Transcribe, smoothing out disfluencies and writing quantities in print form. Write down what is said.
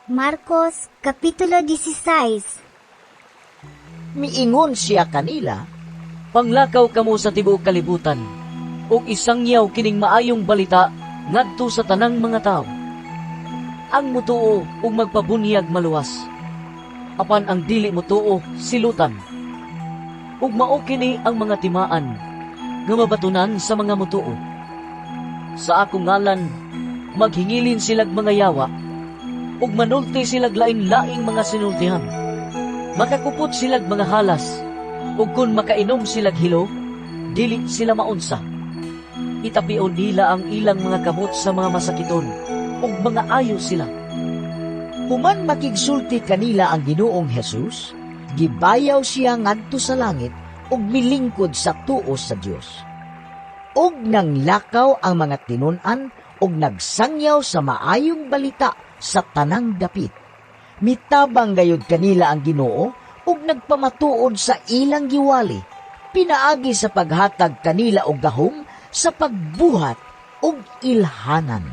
Marcos Kapitulo 16. Miingon siya kanila, "Panglakaw kamo sa tibuok kalibutan ug isangyaw kining maayong balita ngadto sa tanang mga tawo. Ang mutuo ug magpabunyag maluwas. Apan ang dili mutuo silutan. Ug mao kini ang mga timaan nga mabatunan sa mga mutuo. Sa akong ngalan maghingilin silag mga yawa ug manulti silag lain-laing mga sinultihan. Makakupot silag mga halas ug kun makainom silag hilo, dili sila maunsa. Itapion nila ang ilang mga kamot sa mga masakiton ug mga ayo sila." Human makigsulti kanila ang Ginoong Hesus, gibayaw siya ngadto sa langit ug milingkod sa tuo sa Dios. Ug nanglakaw ang mga tinun-an ug nagsangyaw sa maayong balita sa tanang dapit. Mitabang gayud kanila ang Ginoo ug nagpamatuod sa ilang giwali pinaagi sa paghatag kanila og gahom sa pagbuhat og ilhanan.